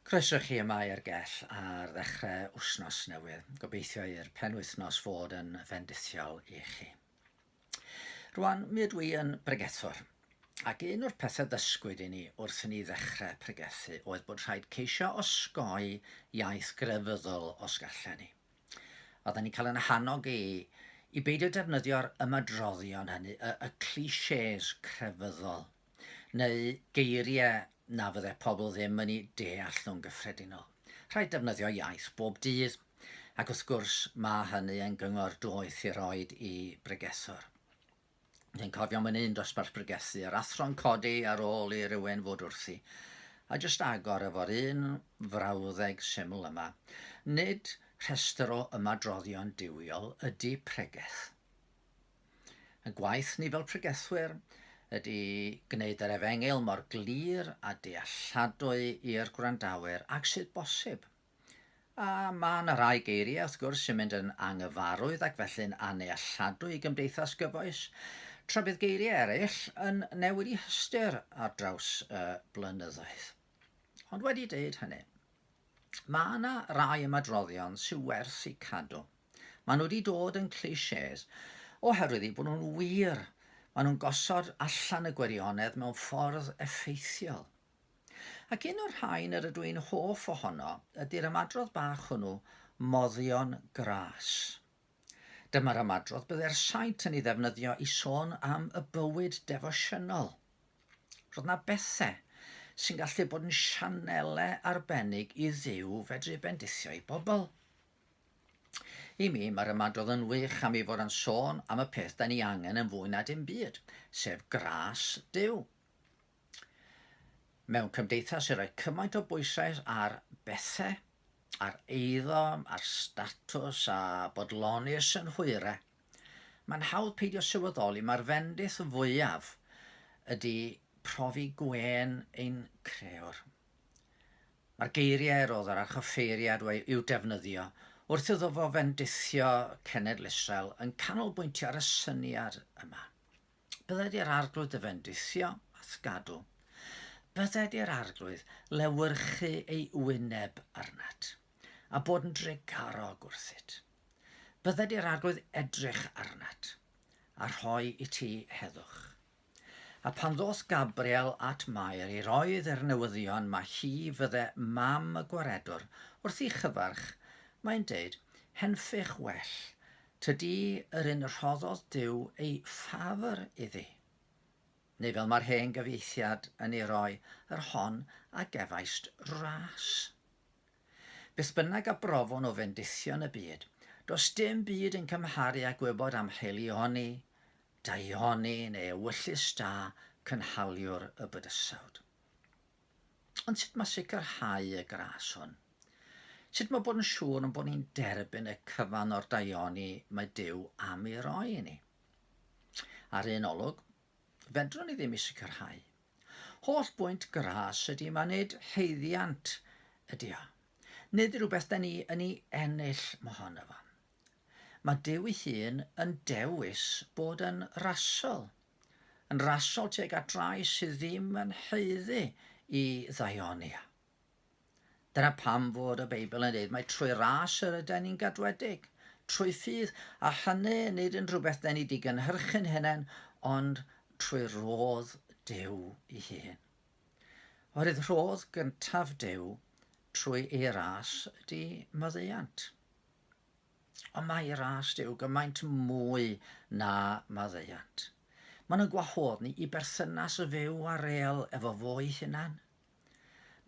Croeso chi yma i'r gell ar ddechrau wythnos newydd. Gobeithio i'r penwythnos fod yn fendithiol i chi. Rwan, mi ydw i yn bregethwr, ac un o'r pethau ddysgwyd i ni wrth i ni ddechrau pregethu oedd bod rhaid ceisio osgoi iaith grefyddol os gallen ni. Oedden ni'n cael yn hannog i, i beidio defnyddio'r ymadroddion hynny, y, y clichés crefyddol. neu geiriau na fydde pobl ddim yn eu deall nhw'n gyffredinol. Rhaid defnyddio iaith bob dydd, ac wrth gwrs mae hynny yn gyngor doeth i roed i bregethwr. Dwi'n cofio mewn un dosbarth bregethu, yr athro'n codi ar ôl i rywun fod wrthi, a jyst agor efo'r un frawddeg syml yma. Nid rhestr o ymadroddion duwiol ydy pregeth. Y gwaith ni fel pregethwyr ydy gwneud yr efengyl mor glir a dealladwy i'r gwrandawyr ag sydd bosib. A mae yna rai geiriau, wrth gwrs, sy'n mynd yn anghyfarwydd ac felly'n annealladwy i gymdeithas gyfoes, tra bydd geiriau eraill yn newid i hystyr ar draws y blynyddoedd. Ond wedi deud hynny, mae yna rai ymadroddion sy'n werth eu cadw. Maen nhw wedi dod yn clichés oherwydd eu bod nhw'n wir. Maen nhw'n gosod allan y gwirionedd mewn ffordd effeithiol. Ac un o'r rhain yr ydw i'n hoff ohono ydy'r ymadrodd bach hwnnw, moddion gras. Dyma'r ymadrodd bydde'r saint yn ei ddefnyddio i sôn am y bywyd defosiynol. Roedd 'na bethau sy'n gallu bod yn sianelau arbennig i Dduw fedru bendithio ei bobl. I mi, mae'r ymadrodd yn wych am ei fod yn sôn am y peth da ni angen yn fwy na dim byd, sef gras Duw. Mewn cymdeithas sy'n rhoi cymaint o bwyslais ar bethau, ar eiddo, ar statws a bodloni'r synhwyrau, mae'n hawdd peidio sylweddoli mae'r fendith fwyaf ydy profi gwên ein Creawr. Mae'r geiriau yr oedd yr archoffeiriad i'w defnyddio wrth iddo fo fendithio cenedl Israel yn canolbwyntio ar y syniad yma. Bydded i'r Arglwydd dy fendithio a'th gadw. Bydded i'r Arglwydd lewyrchu ei wyneb arnat, a bod yn drugarog wrthyt. Bydded i'r Arglwydd edrych arnat, a rhoi i ti heddwch. A phan ddoth Gabriel at Mair i roedd e'r newyddion ma hi fydde mam y Gwaredwr, wrth i chyfarch, mae'n deud, Henffych well, tydi yr un rhoddodd Duw ei ffafr iddi. Neu fel mae'r hen gyfieithiad yn ei roi, yr hon a gefaist ras. Beth bynnag a brofwn o fendithion y byd, does dim byd yn cymharu â gwybod am haelioni, daioni neu ewyllys da cynhaliwr y bydysawd. Ond sut mae sicrhau y gras hwn? Sut mae bod yn siŵr yn bod ni'n derbyn y cyfan o'r daioni mae Duw am ei roi i ni? Ar un olwg, fedrwn ni ddim i sicrhau. Holl bwynt gras ydy mae nid haeddiant ydy o. Nid rhywbeth da ni yn ei ennill mohono fo. Mae Duw ei hun yn dewis bod yn rasol, yn rasol tuag at rai sydd ddim yn haeddu i ddaioni. Dyna pam fod y Beibl yn dweud mae trwy ras yr yden ni'n gadwedig, trwy ffydd, a hynny nid yn rhywbeth den ni di gynhyrchu'n hunain, ond trwy rodd Duw ei hun. Oherwydd rhodd gyntaf Duw trwy ei ras ydy maddeuant. Ond mae ras Duw gymaint mwy na maddeuant. Mae'n yn gwahodd ni i berthynas fyw a real efo fo'i hunan.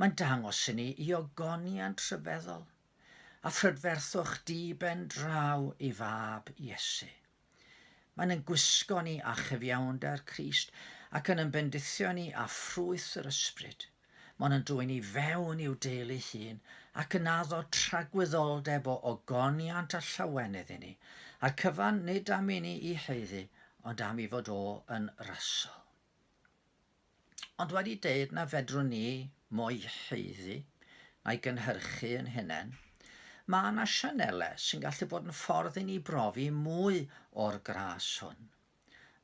Mae'n dangos i ni i ogoniant rhyfeddol a phrydferthwch di ben draw i fab Iesu. Mae'n yn gwisgo ni â chyfiawnder Crist ac yn yn bendithio ni â ffrwyth yr Ysbryd. Mae'n yn dwyn i fewn i'w deulu hun ac yn addo tragwyddoldeb o ogoniant a llawenydd i ni, a'r cyfan nid am i ni i haeddu, ond am i fod o yn rasol. Ond wedi deud na fedrwn ni mo'i haeddu na'i gynhyrchu yn hunain, mae yna sianelau sy'n gallu bod yn ffordd i ni brofi mwy o'r gras hwn.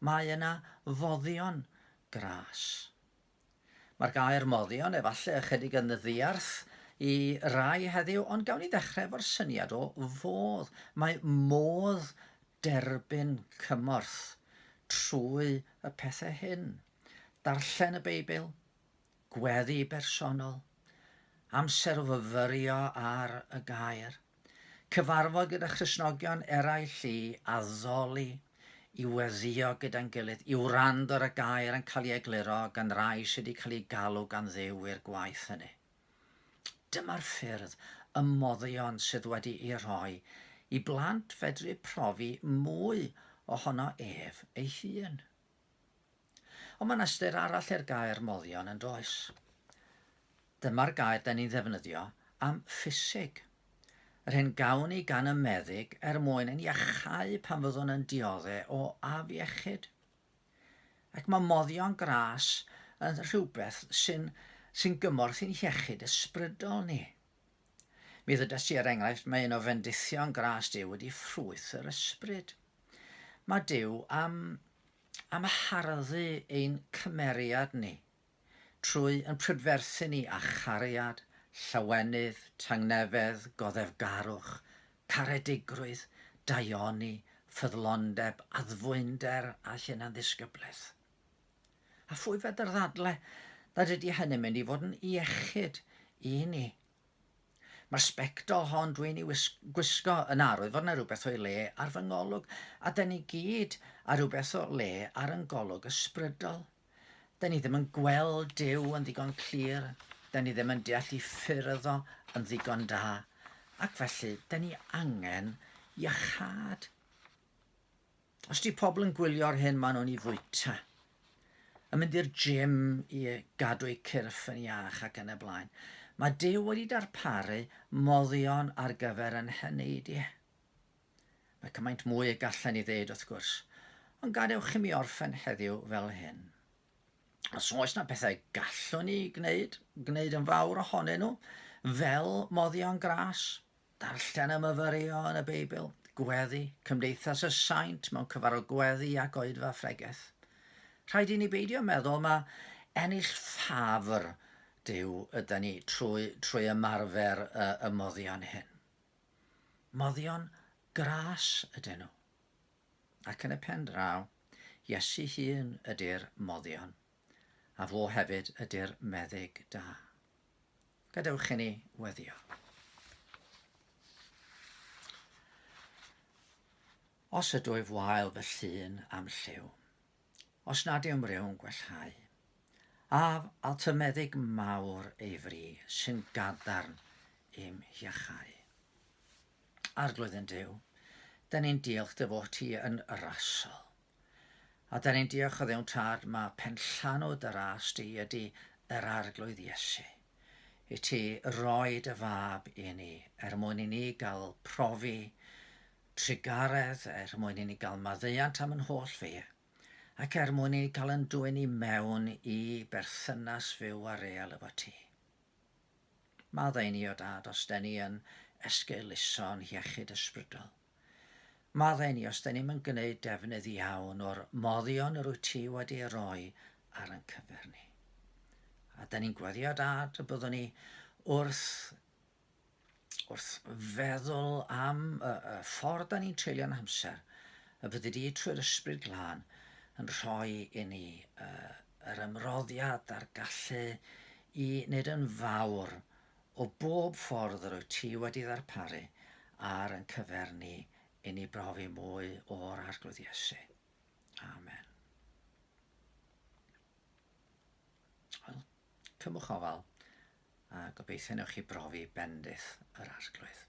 Mae yna foddion gras. Mae'r gair moddion efallai ychydig yn ddiarth i rai heddiw, ond gawn ni ddechrau efo'r syniad o fodd. Mae modd derbyn cymorth trwy y pethau hyn. Darllen y Beibl, gweddi bersonol, amser o fyfyrio ar y gair, cyfarfod gyda Christnogion eraill i addoli, i weddïo gyda'n gilydd, i wrando ar y gair yn cael ei egluro gan rai sydd wedi cael eu galw gan Dduw i'r gwaith hynny. Dyma'r ffyrdd, y moddion sydd wedi'u rhoi i blant fedru profi mwy ohono ef ei hun. Ond mae 'na ystyr arall i'r gair moddion yn does? Dyma'r gair 'da ni'n ddefnyddio am ffisig. Yr hyn gawn ni gan y meddyg er mwyn ein iachau pan fyddwn yn diodde o afiechyd. Ac mae moddion gras yn rhywbeth sy'n sy'n gymorth i'n hiechyd ysbrydol ni. Mi ddydes i er enghraifft mae un o fendithion gras Duw ydy ffrwyth yr ysbryd. Mae Duw am am harddu ein cymeriad ni, trwy yn prydferthu ni â chariad, llawenydd, tangnefedd, goddefgarwch, caredigrwydd, daioni, ffyddlondeb, addfwynder a hunanddisgyblaeth. A phwy fedr ddadle nad ydy hynny'n mynd i fod yn iechyd i ni? Mae'r sbectol hon dwi'n ei gwisgo yn arwydd fod yna rhywbeth o'i le ar fy ngolwg, a da ni gyd â rhywbeth o le ar yn golwg ysbrydol. Da ni ddim yn gweld Duw yn ddigon clir, da ni ddim yn deall i ffyrdd o yn ddigon da, ac felly da ni angen iachâd. Os di pobl yn gwylio'r hyn maen nhw'n ei fwyta, yn mynd i'r gym i gadw eu cyrff yn iach ac yn y blaen, mae Duw wedi darparu moddion ar gyfer yn heneidiau. Mae cymaint mwy y gallen i ddeud wrth gwrs, ond gadewch i mi orffen heddiw fel hyn. Os oes na pethau gallwn ni gwneud, gwneud yn fawr ohonyn nhw, fel moddion gras, Darllen a myfyrio yn y Beibl, gweddi, Cymdeithas y Saint mewn cyfarfod gweddi ac oedfa phregeth. Rhaid i ni beidio meddwl ma ennill ffafr Duw yda ni trwy, trwy ymarfer y, y moddion hyn. Moddion gras ydyn nhw. Ac yn y pen draw, Iesu hun ydy'r moddion, a fo hefyd ydy'r meddyg da. Gadewch i ni weddio. Os ydwyf wael fy llun am lliw, os nad yw'm ryw'n gwellhau, af at y meddyg mawr ei fri sy'n gadarn i'm hiachau. Arglwydd yn Duw, da ni'n diolch dy fod ti yn rasol. A da ni'n diolch o Dduw'n Tad ma penllanw dy ras di ydi yr Arglwydd Iesu. I ti roi dy fab i ni er mwyn i ni gael profi trugaredd, er mwyn i ni gael maddeuant am yn holl fe, ac er mwyn i ni gael yn dwyn i mewn i berthynas fyw a real efo ti. Maddau ni, o Dad, os den ni yn esgeuluso'n hiechyd ysbrydol. Maddau ni os den ni'm yn gwneud defnydd iawn o'r moddion yr wyt ti wedi ei roi ar ein cyfer ni. A den ni'n gweddio, Dad, y byddwn ni wrth wrth feddwl am y, y ffordd da ni'n treulio'n hamser, y byddi di trwy'r Ysbryd Glân yn rhoi i ni uh, yr ymroddiad a'r gallu i wneud yn fawr o bob ffordd yr wyt ti wedi ddarparu ar yn cyfer ni i ni brofi mwy o'r Arglwydd Iesu. Amen. Wel, cymwch ofal a gobeithio newch chi brofi bendith yr Arglwydd.